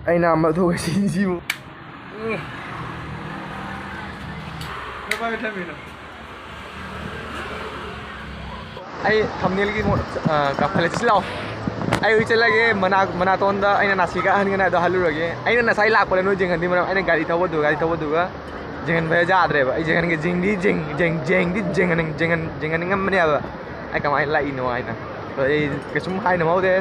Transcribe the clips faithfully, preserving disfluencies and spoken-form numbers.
ꯑꯩꯅ ꯑꯃ ꯊꯣꯛꯑ ꯁꯤꯁꯤꯕꯨ꯫ ꯀꯃꯥꯏꯅ ꯊꯝꯃꯤꯅꯣ? ꯑꯩ ꯊꯝꯅꯦꯜꯒꯤ ꯃꯣ-, ꯑ, ꯀꯥꯞꯍꯜꯂꯦ꯫ ꯆꯠꯁꯤ ꯂꯥꯛꯑꯣ꯫ ꯑꯩ ꯍꯧꯖꯤꯛ ꯆꯠꯂꯒꯦ, ꯃꯅꯥ-, ꯃꯅꯥꯇꯣꯟꯗ ꯑꯩꯅ ꯅꯥꯁꯤꯒ ꯑꯍꯟꯒ ꯅꯥꯏꯗꯣ ꯍꯜꯂꯨꯔꯒꯦ꯫ ꯑꯩꯅ ꯉꯁꯥꯏ ꯂꯥꯛꯄꯗ ꯅꯣꯏ ꯌꯦꯡꯍꯟꯗꯤ ꯃꯔꯝ ꯑꯩꯅ ꯒꯥꯔꯤ ꯊꯧꯕꯗꯨ, ꯒꯥꯔꯤ ꯊꯧꯕꯗꯨꯒ ꯌꯦꯡꯍꯟꯕ ꯌꯥꯗ꯭ꯔꯦꯕ꯫ ꯑꯩ ꯌꯦꯡꯍꯟꯒꯦ, ꯌꯦꯡꯗꯤ ꯌꯦꯡ-, ꯌꯦꯡ-, ꯌꯦꯡꯗꯤ ꯌꯦꯡꯍꯟꯅꯤꯡ-, ꯌꯦꯡꯍꯟ-, ꯌꯦꯡꯍꯟꯅꯤꯡꯉꯝꯕꯅꯦꯕ꯫ ꯑꯩ ꯀꯃꯥꯏꯅ ꯂꯥꯛꯏꯅꯣ ꯍꯥꯏꯅ꯫ ꯑꯗꯣ ꯑꯩ ꯀꯩꯁꯨꯝ ꯍꯥꯏꯅꯕ ꯍꯧꯗꯦ꯫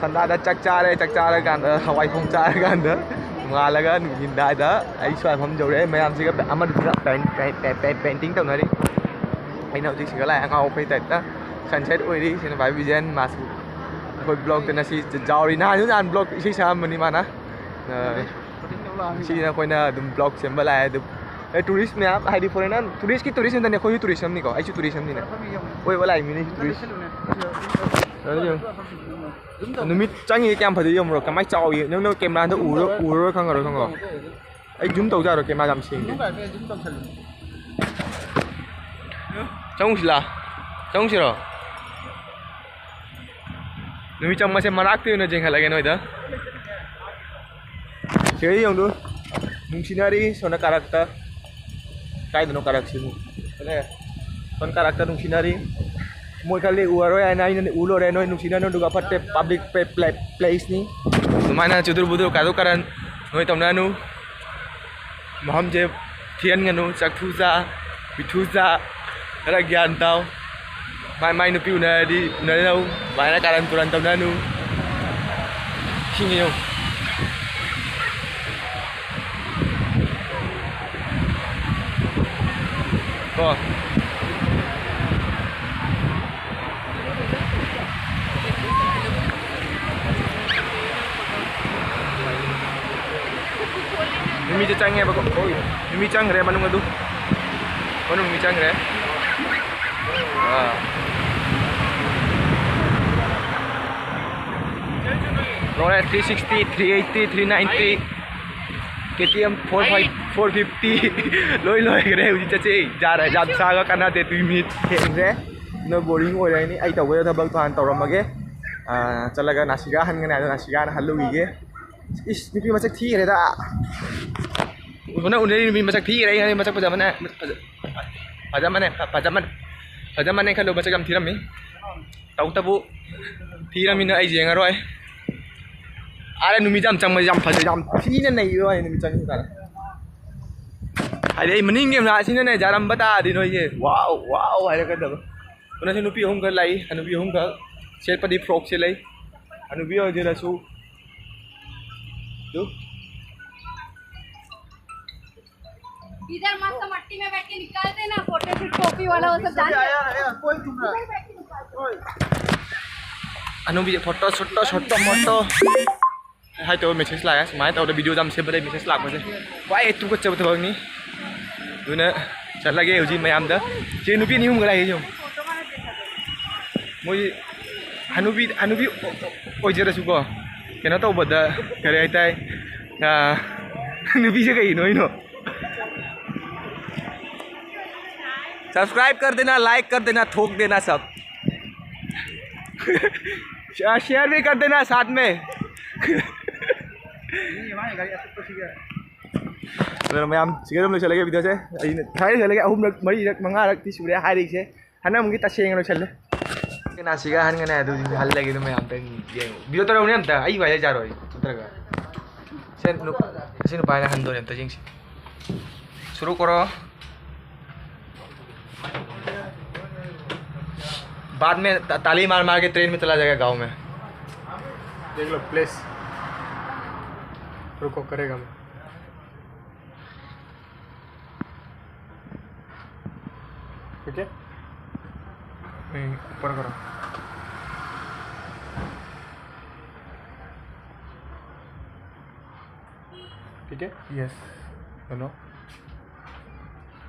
ꯁꯟꯗꯥꯗ ꯆꯥꯛ ꯆꯥꯔꯦ, ꯆꯥꯛ ꯆꯥꯔꯀꯥꯟꯗ ꯍꯋꯥꯏ ꯊꯣꯡ ꯆꯥꯔꯀꯥꯟꯗ ꯅꯣꯡꯉꯥꯜꯂꯒ ꯅꯨꯡꯊꯤꯟꯗꯥꯏꯗ ꯑꯩ ꯁ꯭ꯋꯥꯏ ꯃꯐꯝ ꯌꯧꯔꯛꯑꯦ꯫ ꯃꯌꯥꯝꯁꯤꯒ ꯑꯃꯗꯨꯅ ꯄꯦꯟ-, ꯄꯦꯟ-, ꯄꯦꯟ-, ꯄꯦꯟ-, ꯄꯦꯟꯇꯤꯡ ꯇꯧꯅꯔꯤ꯫ ꯑꯩꯅ ꯍꯧꯖꯤꯛ ꯁꯤꯒ ꯂꯥꯛꯑꯦ ꯑꯉꯥꯎ ꯑꯐꯩ ꯇꯥꯏꯞꯇ꯫ ꯁꯟꯁꯦꯠ ꯑꯣꯏꯔꯤ꯫ ꯁꯤꯅ ꯚꯥꯏ ꯕꯤꯖꯦꯟ, ꯃꯥꯁꯨ ꯑꯩꯈꯣꯏ ꯕ꯭ꯂꯣꯛꯇ ꯉꯁꯤ ꯖꯥꯎꯔꯤ꯫ ꯅꯍꯥꯟꯁꯨ ꯅꯍꯥꯟ ꯕ꯭ꯂꯣꯛ ꯏꯁꯩ ꯁꯛꯑꯝꯕꯅꯤ ꯃꯥꯅ꯫ ꯑ, ꯁꯤꯅ ꯑꯩꯈꯣꯏꯅ ꯑꯗꯨꯝ ꯕ꯭ꯂꯣꯛ ꯁꯦꯝꯕ ꯂꯥꯛꯑꯦ꯫ ꯑꯗꯨꯝ, ꯑꯦ, ꯇꯨꯔꯤꯁ ꯃꯌꯥꯝ, ꯍꯥꯏꯗꯤ ꯐꯣꯔꯦꯟꯅꯔ, ꯇꯨꯔꯤꯁꯀꯤ ꯇꯨꯔꯤꯁ ꯉꯥꯛꯇꯅꯦ꯫ ꯑꯩꯈꯣꯏꯁꯨ ꯇꯨꯔꯤꯁ ꯑꯃꯅꯤꯀꯣ, ꯑꯩꯁꯨ ꯇꯨꯔꯤꯁ ꯑꯃꯅꯤꯅꯦ꯫ ꯀꯣꯏꯕ ꯂꯥꯛꯏ ꯃꯤꯅꯦ, ꯑꯩꯁꯨ ꯇꯨꯔꯤꯁ꯫ ꯑꯗꯨ ꯌꯦꯡꯉꯨ꯫ ꯅꯨꯃꯤꯠ ꯆꯪꯉꯤꯁꯦ ꯀꯌꯥꯝ ꯐꯖꯩ ꯌꯦꯡꯉꯨꯔꯣ, ꯀꯃꯥꯏꯅ ꯆꯥꯎꯏ꯫ ꯅꯪꯅ ꯀꯦꯃꯦꯔꯥꯗ ꯎꯔ-, ꯎꯔꯔꯣꯏ, ꯈꯪꯉꯔꯣꯏ, ꯈꯪꯉꯣ꯫ ꯑꯩ ꯖꯨꯝ ꯇꯧꯖꯥꯔꯣ, ꯀꯦꯃꯦꯔꯥ ꯌꯥꯝ ꯁꯦꯡꯗꯦ꯫ ꯆꯪꯉꯨꯁꯤꯂꯥ? ꯆꯪꯉꯨꯁꯤꯔꯣ? ꯅꯨꯃꯤꯠ ꯆꯪꯕꯁꯦ ꯃꯅꯥꯛꯇ ꯑꯣꯏꯅ ꯌꯦꯡꯍꯜꯂꯒꯦ ꯅꯣꯏꯗ꯫ ꯁꯤꯗ ꯌꯦꯡꯗꯨ꯫ ꯅꯨꯡꯁꯤꯅꯔꯤ ꯁꯣꯝ ꯀꯥꯔꯛꯇ꯫ ꯀꯥꯏꯗꯅꯣ ꯀꯥꯔꯛꯁꯤꯕꯨ? ꯑꯗꯨꯅꯦ꯫ ꯁꯣꯝ ꯀꯥꯔꯛꯇ ꯅꯨꯡꯁꯤꯅꯔꯤ꯫ ꯃꯣꯏ ꯈꯔꯗꯤ ꯎꯔꯔꯣꯏ ꯍꯥꯏꯅ ꯑꯩꯅꯗꯤ ꯎ ꯂꯣꯏꯔꯦ꯫ ꯅꯣꯏ ꯅꯨꯡꯁꯤꯅꯅꯨ, ꯑꯗꯨꯒ ꯐꯠꯇꯦ, ꯄꯕ꯭ꯂꯤꯛ ꯄ꯭ꯂꯦ-, ꯄ꯭ꯂꯦ-, ꯄ꯭ꯂꯦꯁꯅꯤ꯫ ꯑꯗꯨꯃꯥꯏꯅ ꯆꯨꯗꯨꯔ ꯕꯨꯗꯨꯔ ꯀꯥꯗꯨ ꯀꯥꯔꯟ ꯅꯣꯏ ꯇꯧꯅꯅꯨ꯫ ꯃꯐꯝꯁꯦ ꯊꯤꯍꯟꯒꯅꯨ꯫ ꯆꯥꯛꯊꯨ ꯆꯥ, ꯄꯤꯊꯨ ꯆꯥ, ꯈꯔ ꯒ꯭ꯌꯥꯟ ꯇꯥꯎ꯫ ꯃꯥꯏ ꯃꯥꯏ ꯅꯨꯄꯤ ꯎꯅꯔꯗꯤ ꯎꯅꯔꯧ꯫ ꯑꯗꯨꯃꯥꯏꯅ ꯀꯥꯔꯟ ꯇꯨꯔꯟ ꯇꯧꯅꯅꯨ꯫ ꯏꯁꯤꯡ ꯌꯦꯡꯉꯨ꯫ ꯀꯣ꯫ ꯃꯤꯃꯤꯁꯦ ꯆꯪꯉꯦꯕꯀꯣ꯫ ꯍꯣꯏ, ꯃꯤꯃꯤ ꯆꯪꯈ꯭ꯔꯦ ꯃꯅꯨꯡ ꯑꯗꯨ꯫ ꯃꯅꯨꯡ ꯃꯤ ꯆꯪꯈ꯭ꯔꯦ꯫ ꯑꯥ꯫ ꯂꯣꯏꯔꯦ, three sixty, three eighty, three ninety꯫ KTM four five, four fifty꯫ ꯂꯣꯏ ꯂꯣꯏꯈ꯭ꯔꯦ꯫ ꯍꯧꯖꯤꯛ ꯆꯠꯁꯦ꯫ ꯌꯥꯔꯦ, ꯌꯥꯝ ꯁꯥꯒ ꯀꯥꯟꯅꯗꯦ꯫ Two minute ꯊꯦꯡꯈ꯭ꯔꯦ꯫ ꯅꯣꯏ boring ꯑꯣꯏꯔꯅꯤ꯫ ꯑꯩ ꯇꯧꯒꯗꯕ ꯊꯕꯛꯇꯣ ꯍꯥꯟꯅ ꯇꯧꯔꯝꯃꯒꯦ꯫ ꯑꯥ, ꯆꯠꯂꯒ ꯅꯥꯁꯤꯒꯥ ꯍꯟꯒꯅꯤ ꯍꯥꯏꯗꯣ ꯅꯥꯁꯤꯒꯥꯅ ꯍꯜꯂꯨꯈꯤꯒꯦ꯫ ꯏꯁ, ꯅꯨꯄꯤ ꯃꯁꯛ ꯊꯤꯈ꯭ꯔꯦꯗ꯫ ꯎꯅ ꯎꯅꯔꯤ ꯅꯨꯄꯤ ꯃꯁꯛ ꯊꯤꯈ꯭ꯔꯦ꯫ ꯑꯩ ꯃꯁꯛ ꯐꯖꯕꯅꯦ꯫ ꯐꯖ-, ꯐꯖꯃꯅꯦ꯫ ꯐ-, ꯐꯖꯃꯅꯦ꯫ ꯐꯖꯃꯅꯦ ꯈꯜꯂꯨ, ꯃꯁꯛ ꯌꯥꯝ ꯊꯤꯔꯝꯃꯤ꯫ ꯇꯧꯇꯕꯨ ꯊꯤꯔꯝꯃꯤꯅ ꯑꯩ ꯌꯦꯡꯉꯔꯣꯏ꯫ ꯑꯥꯗ ꯅꯨꯃꯤꯠ ꯌꯥꯝ ꯆꯪꯕꯁꯦ ꯌꯥꯝ ꯐꯖꯩ, ꯌꯥꯝ ꯊꯤꯅ ꯅꯩꯕ ꯋꯥꯅꯤ ꯅꯨꯃꯤꯠ ꯆꯪꯉꯤ ꯀꯥꯟꯗ꯫ ꯍꯥꯏꯗꯤ ꯑꯩ ꯃꯅꯤꯡꯒꯤ ꯀꯦꯃꯦꯔꯥꯁꯤꯅꯅꯦ ꯌꯥꯔꯝꯕ ꯇꯥꯔꯗꯤ ꯅꯣꯏꯁꯦ "ꯋꯥꯎ, ꯋꯥꯎ" ꯍꯥꯏꯔꯛꯀꯗꯕ꯫ ꯎꯅꯁꯤ ꯅꯨꯄꯤ ꯑꯍꯨꯝꯈꯛ ꯂꯥꯛꯏ, ꯍꯅꯨꯕꯤ ꯑꯍꯨꯝꯈꯛ꯫ ꯁꯦꯠꯄꯗꯤ ꯐ꯭ꯔꯣꯛꯁꯦ ꯂꯩ꯫ ꯍꯅꯨꯕꯤ ꯑꯣꯏꯖꯔꯁꯨ꯫ ꯑꯗꯨ꯫ इधर मस्त मट्टी में बैठ के निकालते ना, फोटो शूट कॉपी वाला, वो सब जानते हैं। ꯑꯅꯨꯕꯤ ꯐꯣꯇꯣ ꯁꯨꯠꯇꯣ ꯁꯣꯠꯇꯣ ꯃꯣꯠꯇꯣ꯫ ꯍꯥꯏ ꯇꯧꯕ ꯃꯦꯁꯦꯖ ꯂꯥꯛꯑꯦ꯫ ꯁꯨꯃꯥꯏꯅ ꯇꯧꯗ ꯚꯤꯗꯤꯑꯣ ꯌꯥꯝ ꯁꯦꯝꯕꯗ ꯃꯦꯁꯦꯖ ꯂꯥꯛꯄꯁꯦ ꯈ꯭ꯋꯥꯏ ꯇꯨꯀꯠꯆꯕ ꯊꯕꯛꯅꯤ꯫ ꯑꯗꯨꯅ ꯆꯠꯂꯒꯦ ꯍꯧꯖꯤꯛ ꯃꯌꯥꯝꯗ꯫ ꯆꯦ ꯅꯨꯄꯤ ꯑꯅꯤ ꯑꯍꯨꯝꯒ ꯂꯥꯛꯏ ꯌꯦꯡꯉꯨ꯫ ꯃꯣꯏ ꯍꯅꯨꯕꯤ, ꯍꯅꯨꯕꯤ ꯑꯣꯏꯖꯔꯁꯨꯀꯣ, ꯀꯩꯅꯣ ꯇꯧꯕꯗ, ꯀꯔꯤ ꯍꯥꯏꯇꯥꯏ, ꯑꯥ, ꯅꯨꯄꯤꯁꯦ ꯀꯩꯅꯣ ꯍꯥꯏꯅꯣ? सब्सक्राइब कर देना, लाइक कर देना, ठोक देना सब। शेयर भी कर देना साथ में। ꯑꯗꯨꯅ ꯃꯌꯥꯝ ꯁꯤꯒ ꯑꯗꯨꯝ ꯂꯣꯏꯁꯤꯜꯂꯒꯦ ꯚꯤꯗꯤꯑꯣꯁꯦ꯫ ꯑꯩꯅ ꯊꯥꯏꯅ ꯂꯣꯏꯁꯤꯜꯂꯒꯦ꯫ ꯑꯍꯨꯝꯂꯛ, ꯃꯔꯤꯔꯛ, ꯃꯉꯥꯔꯛꯇꯤ ꯁꯨꯔꯦ ꯍꯥꯏꯔꯤꯁꯦ꯫ ꯍꯟꯗꯛ ꯑꯃꯨꯛꯀꯤ ꯇꯁꯦꯡꯅ ꯂꯣꯏꯁꯤꯜꯂꯦ꯫ ꯀꯅꯥꯁꯤꯒ ꯑꯍꯟꯒꯅꯦ ꯑꯗꯨ ꯍꯜꯂꯒꯦ ꯑꯗꯨꯝ ꯃꯌꯥꯝ ꯑꯝꯇꯪ ꯌꯦꯡꯉꯨ꯫ ꯚꯤꯗꯤꯑꯣ ꯇꯧꯔꯛꯎꯅꯦ ꯑꯝꯇ꯫ ꯑꯩ ꯋꯥꯏꯗ ꯆꯥꯔꯣꯏ ꯅꯠꯇ꯭ꯔꯒ꯫ ꯁꯦ, ꯅꯨ-, ꯑꯁꯤ ꯅꯨꯄꯥꯅ ꯍꯟꯗꯣꯔꯦ, ꯑꯝꯇ ꯌꯦꯡꯁꯤ꯫ शुरू करो। बाद में ता-, ताली मार मार के ट्रेन में चला जाएगा गाँव में। देख लो प्लेस। रुको, करेगा मैं। ठीक है, नहीं, ऊपर करो। ठीक है, यस, हेलो।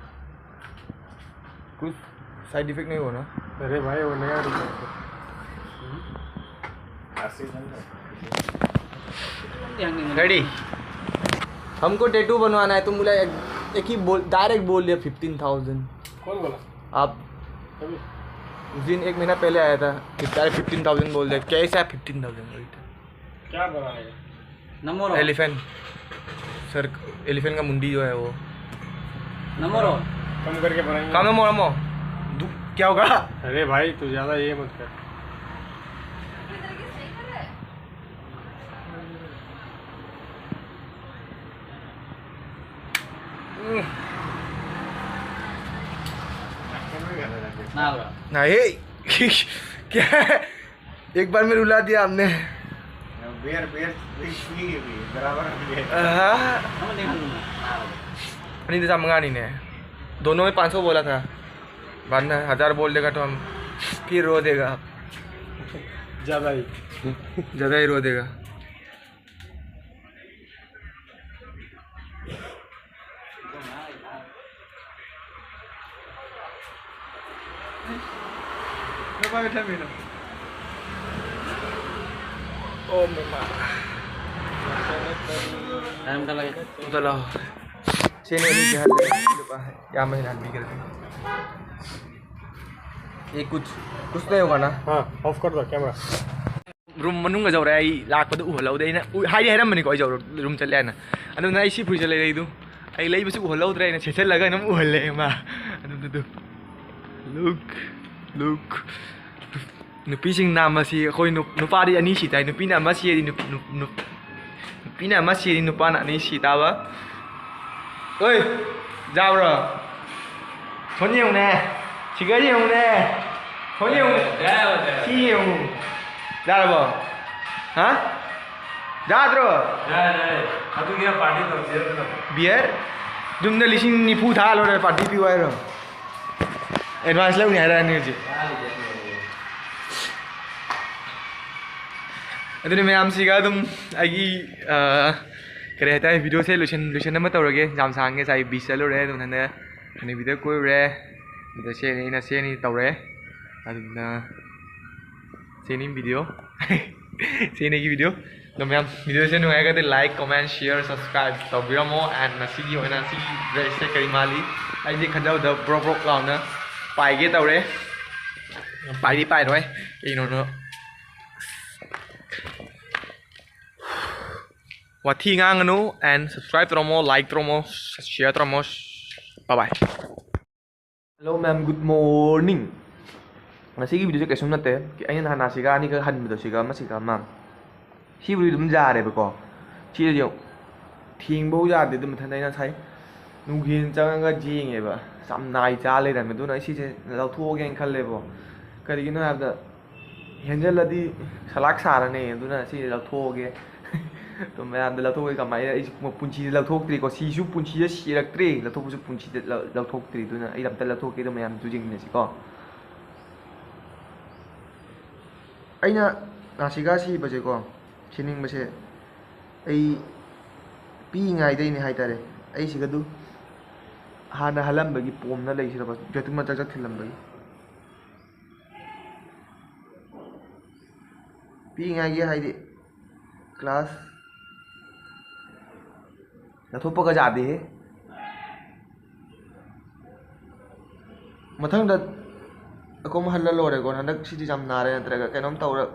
कुछ साइड इफेक्ट नहीं हो ना? अरे भाई, वो नया रिचार्ज है। रेडी। हमको टैटू बनवाना है। तुम बोला एक, एक ही बोल, डायरेक्ट बोल दिया फिफ्टीन थाउजेंड। कौन बोला? आप। कभी? उस दिन एक महीना पहले आया था, फिर डायरेक्ट फिफ्टीन थाउजेंड बोल दिया। कैसा है फिफ्टीन थाउजेंड? क्या बनाएगा? नमो रहो। एलिफेंट। सर, एलिफेंट का मुंडी जो है वो। नमो रहो। कम करके बनाएंगे। काम नमो, नमो। दु-, क्या होगा? अरे भाई, तू ज्यादा ये मत कर। ना होगा। नहीं। क्या है? एक बार में रुला दिया आपने। बियर, बियर, बियर, बराबर है। हाँ। नहीं, जैसा मंगा नहीं ने। दोनों में पाँच सौ बोला था। बाद में हज़ार बोल देगा तो हम फिर रो देगा। ज़्यादा ही। ज़्यादा ही रो देगा। Lupa kita minum. Oh, memang. Tanam ka lagi. Ito lang. Sino yung lahat? Ano pa? Yaman na, bigyan. Eh, kuch, kuch na yung ano? हाँ, ऑफ कर दो कैमरा। ꯔꯨꯝ ꯃꯅꯨꯡꯒ ꯌꯧꯔꯦ꯫ ꯑꯩ ꯂꯥꯛꯄꯗ ꯎꯍꯜꯍꯧꯗꯦ꯫ ꯑꯩꯅ ꯎ-, ꯍꯥꯏꯗꯤ ꯍꯥꯏꯔꯝꯕꯅꯤꯀꯣ, ꯑꯩ ꯌꯧꯔ-, ꯔꯨꯝ ꯆꯠꯂꯦ ꯍꯥꯏꯅ꯫ ꯑꯗꯨꯅ ꯑꯩ ꯁꯤ ꯐꯨꯔꯤꯠꯁꯦ ꯂꯩꯔꯛꯏꯗꯨ꯫ ꯑꯩ ꯂꯩꯕꯁꯨ ꯎꯍꯜꯍꯧꯗ꯭ꯔꯦ꯫ ꯑꯩꯅ ꯁꯦꯠꯆꯜꯂꯒ ꯑꯗꯨꯝ ꯎꯍꯜꯂꯦ ꯃꯥ꯫ ꯑꯗꯨꯗꯨ꯫ Look, look. ꯅꯨꯄꯤꯁꯤꯡ ꯅꯥꯝꯃꯁꯤ ꯑꯩꯈꯣꯏ ꯅꯨ-, ꯅꯨꯄꯥꯗꯤ ꯑꯅꯤ ꯁꯤ ꯇꯥꯏ꯫ ꯅꯨꯄꯤꯅ ꯑꯃ ꯁꯤꯔꯗꯤ ꯅꯨ-, ꯅꯨ-, ꯅꯨ-, ꯅꯨꯄꯤꯅ ꯑꯃ ꯁꯤꯔꯗꯤ ꯅꯨꯄꯥꯅ ꯑꯅꯤ ꯁꯤ ꯇꯥꯕ꯫ ꯑꯣꯏ, ꯌꯥꯕ꯭ꯔꯣ? ꯁꯣꯝ ꯌꯦꯡꯉꯨꯅꯦ꯫ ꯁꯤꯒꯔ ꯌꯦꯡꯉꯨꯅꯦ꯫ ꯁꯣꯝ ꯌꯦꯡꯉꯨꯅꯦ꯫ ꯌꯥꯔꯦ, ꯌꯥꯔꯦ꯫ ꯁꯤ ꯌꯦꯡꯉꯨ꯫ ꯌꯥꯔꯕꯣ? ꯍꯥ? ꯌꯥꯗ꯭ꯔꯣ? ꯌꯥꯔꯦ, ꯌꯥꯔꯦ꯫ ꯑꯗꯨꯒꯤ ꯄꯥꯔꯇꯤ ꯇꯧꯁꯦ ꯑꯗꯨꯅ꯫ ꯕꯤꯌꯔ? ꯌꯨꯝꯗ ꯂꯤꯁꯤꯡ ꯅꯤꯐꯨ ꯊꯥ ꯂꯣꯏꯔꯦ, ꯄꯥꯔꯇꯤ ꯄꯤꯌꯨ ꯍꯥꯏꯔꯣ? ꯑꯦꯗꯚꯥꯟꯁ ꯂꯧꯅꯤ ꯍꯥꯏꯔꯛꯑꯅꯤ ꯍꯧꯖꯤꯛ꯫ ꯑꯗꯨꯅ ꯃꯌꯥꯝꯁꯤꯒ ꯑꯗꯨꯝ ꯑꯩꯒꯤ, ꯑ, ꯀꯔꯤ ꯍꯥꯏꯇꯥꯔꯦ, ꯚꯤꯗꯤꯑꯣꯁꯦ ꯂꯣꯏꯁꯟ-, ꯂꯣꯏꯁꯟꯅꯕ ꯇꯧꯔꯒꯦ꯫ ꯌꯥꯝ ꯁꯥꯡꯉꯦ꯫ ꯉꯁꯥꯏ ꯕꯤꯆ ꯆꯠꯂꯨꯔꯦ, ꯑꯗꯨꯝ ꯍꯟꯅ ꯍꯅꯨꯕꯤꯗ ꯀꯣꯏꯔꯨꯔꯦ꯫ ꯑꯗ ꯁꯦꯅꯤ, ꯑꯩꯅ ꯁꯦꯅꯤ ꯇꯧꯔꯦ꯫ ꯑꯗꯨꯅ ꯁꯦꯅꯤ ꯚꯤꯗꯤꯑꯣ꯫ ꯁꯦꯅꯤꯒꯤ ꯚꯤꯗꯤꯑꯣ꯫ ꯑꯗꯣ ꯃꯌꯥꯝ, ꯚꯤꯗꯤꯑꯣꯁꯦ ꯅꯨꯡꯉꯥꯏꯔꯒꯗꯤ like, comment, share, subscribe ꯇꯧꯕꯤꯔꯝꯃꯣ꯫ And ꯉꯁꯤꯒꯤ ꯑꯣꯏꯅ ꯁꯤꯒꯤ ꯗ꯭ꯔꯦꯁꯁꯦ ꯀꯔꯤ ꯃꯥꯜꯂꯤ? ꯑꯩꯗꯤ ꯈꯟꯖꯕꯗ ꯕ꯭ꯔꯣꯛ ꯕ꯭ꯔꯣꯛ ꯂꯥꯎꯅ ꯄꯥꯏꯒꯦ ꯇꯧꯔꯦ꯫ ꯄꯥꯏꯗꯤ ꯄꯥꯏꯔꯣꯏ꯫ ꯀꯩꯅꯣꯅꯣ꯫ ꯋꯥꯊꯤ ꯉꯥꯡꯒꯅꯨ꯫ And subscribe ꯇꯧꯔꯝꯃꯣ, like ꯇꯧꯔꯝꯃꯣ, share ꯇꯧꯔꯝꯃꯣ꯫ Bye bye. Hello ma'am, good morning. ꯉꯁꯤꯒꯤ videoꯁꯦ ꯀꯩꯁꯨꯝ ꯅꯠꯇꯦ꯫ ꯑꯩꯅ ꯅꯍꯥꯟ ꯅꯥꯁꯤꯒ ꯑꯅꯤꯈꯛ ꯍꯟꯕꯗꯣ, ꯁꯤꯒ ꯑꯃ, ꯁꯤꯒ ꯑꯃ, ꯁꯤꯕꯨꯗꯤ ꯑꯗꯨꯝ ꯌꯥꯔꯦꯕꯀꯣ꯫ ꯁꯤꯗꯗꯤ ꯌꯦꯡꯉꯨ, ꯊꯦꯡꯕꯧ ꯌꯥꯗꯦ꯫ ꯑꯗꯨ ꯃꯊꯟꯇ ꯑꯩꯅ ꯉꯁꯥꯏ ꯅꯨꯡꯊꯤꯜ ꯆꯪꯉꯒ ꯌꯦꯡꯉꯦꯕ, ꯌꯥꯝ ꯅꯥꯏ ꯆꯥ ꯂꯩꯔꯝꯃꯦ꯫ ꯑꯗꯨꯅ ꯑꯩ ꯁꯤꯁꯦ ꯂꯧꯊꯣꯛꯑꯒꯦꯅ ꯈꯜꯂꯦꯕꯀꯣ꯫ ꯀꯔꯤꯒꯤꯅꯣ ꯍꯥꯏꯕꯗ, ꯍꯦꯟꯖꯜꯂꯗꯤ ꯁꯂꯥꯛ ꯁꯥꯔꯅꯤ꯫ ꯑꯗꯨꯅ ꯁꯤ ꯂꯧꯊꯣꯛꯑꯒꯦ꯫ ꯑꯗꯣ ꯃꯌꯥꯝꯗ ꯂꯧꯊꯣꯛꯑꯒꯦ꯫ ꯀꯃꯥꯏꯅ? ꯑꯩꯁꯨ ꯄꯨꯟꯁꯤꯗ ꯂꯧꯊꯣꯛꯇ꯭ꯔꯤꯀꯣ꯫ ꯁꯤꯁꯨ ꯄꯨꯟꯁꯤꯗ ꯁꯤꯔꯛꯇ꯭ꯔꯤ꯫ ꯂꯧꯊꯣꯛꯄꯁꯨ ꯄꯨꯟꯁꯤꯗ ꯂꯧ-, ꯂꯧꯊꯣꯛꯇ꯭ꯔꯤ꯫ ꯑꯗꯨꯅ ꯑꯩ ꯑꯝꯇ ꯂꯧꯊꯣꯛꯀꯦ꯫ ꯑꯗꯣ ꯃꯌꯥꯝꯁꯨ ꯌꯦꯡꯃꯤꯟꯅꯁꯤꯀꯣ꯫ ꯑꯩꯅ ꯅꯥꯁꯤꯒꯥ ꯁꯤꯕꯁꯦꯀꯣ, ꯁꯤꯅꯤꯡꯕꯁꯦ ꯑꯩ ꯄꯤꯛꯏꯉꯩꯗꯩꯅꯦ ꯍꯥꯏꯇꯥꯔꯦ꯫ ꯑꯩ ꯁꯤꯒꯗꯨ ꯍꯥꯟꯅ ꯍꯜꯂꯝꯕꯒꯤ ꯄꯣꯝꯅ ꯂꯩꯁꯤꯔꯕ, ꯌꯣꯠꯇꯨ ꯃꯆꯥꯛ ꯆꯥꯛ ꯊꯤꯜꯂꯝꯕꯒꯤ꯫ ꯄꯤꯛꯏꯉꯩꯒꯤ ꯍꯥꯏꯗꯤ class, ꯂꯧꯊꯣꯛꯄꯒ ꯌꯥꯗꯦꯍꯦ꯫ ꯃꯊꯪꯗ ꯑꯀꯣꯝ ꯍꯜꯂ ꯂꯣꯏꯔꯦꯀꯣ꯫ ꯍꯟꯗꯛ ꯁꯤꯗꯤ ꯌꯥꯝ ꯅꯥꯔꯦ, ꯅꯠꯇ꯭ꯔꯒ ꯀꯩꯅꯣꯝ ꯇꯧꯔ꯫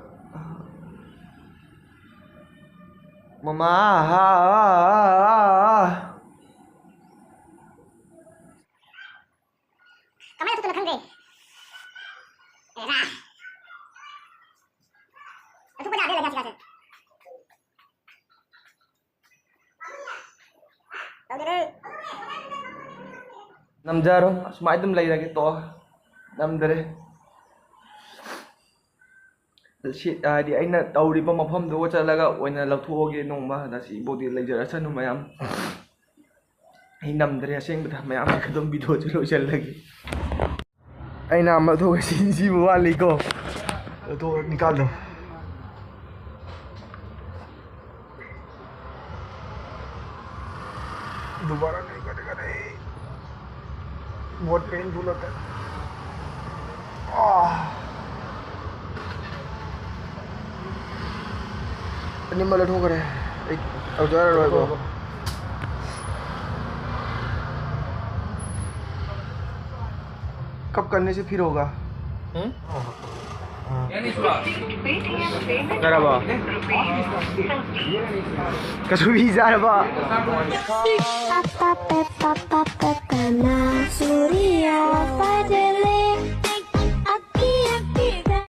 ꯃꯃꯥ꯫ ꯀꯃꯥꯏꯅ ꯊꯣꯛꯇꯣꯏꯅꯣ ꯈꯪꯗ꯭ꯔꯦ꯫ ꯑꯦꯔꯥ꯫ ꯂꯧꯊꯣꯛꯄ ꯌꯥꯗꯦ, ꯂꯩ ꯉꯁꯤ ꯉꯁꯤ꯫ ꯇꯧꯗꯦꯔꯦ꯫ ꯅꯝꯖꯔꯣ, ꯁꯨꯃꯥꯏ ꯑꯗꯨꯝ ꯂꯩꯔꯒꯦ, ꯇꯣꯛꯑꯣ꯫ ꯅꯝꯗꯔꯦ꯫ ꯁꯤ, ꯍꯥꯏꯗꯤ, ꯑꯩꯅ ꯇꯧꯔꯤꯕ ꯃꯐꯝꯗꯨꯒ ꯆꯠꯂꯒ ꯑꯣꯏꯅ ꯂꯧꯊꯣꯛꯑꯒꯦ ꯅꯣꯡꯃ꯫ ꯉꯁꯤꯐꯥꯎꯗꯤ ꯂꯩꯖꯔꯁꯅꯨ ꯃꯌꯥꯝ꯫ ꯑꯩ ꯅꯝꯗ꯭ꯔꯦ ꯑꯁꯦꯡꯕꯗ, ꯃꯌꯥꯝ ꯑꯗꯨꯝ videoꯁꯦ ꯂꯣꯏꯁꯤꯜꯂꯒꯦ꯫ ꯑꯩꯅ ꯑꯃ ꯂꯧꯊꯣꯛꯑꯒ ꯁꯤ-, ꯁꯤꯕꯨ ꯋꯥꯠꯂꯤꯀꯣ꯫ ꯂꯧꯊꯣꯛꯑ ꯅꯤꯀꯥꯜꯂꯣ꯫ दोबारा नहीं कटेगा रे। बहुत painful होता है। आह। ꯑꯅꯤꯃꯛ ꯂꯧꯊꯣꯛꯈ꯭ꯔꯦ꯫ ꯑꯩ ꯇꯧꯖꯔꯔꯣꯏꯀꯣ꯫ कब करने से फिर होगा? हम्म? ꯆꯥꯔꯕꯣ? ꯀꯁꯨꯕꯤ ꯆꯥꯔꯕꯣ?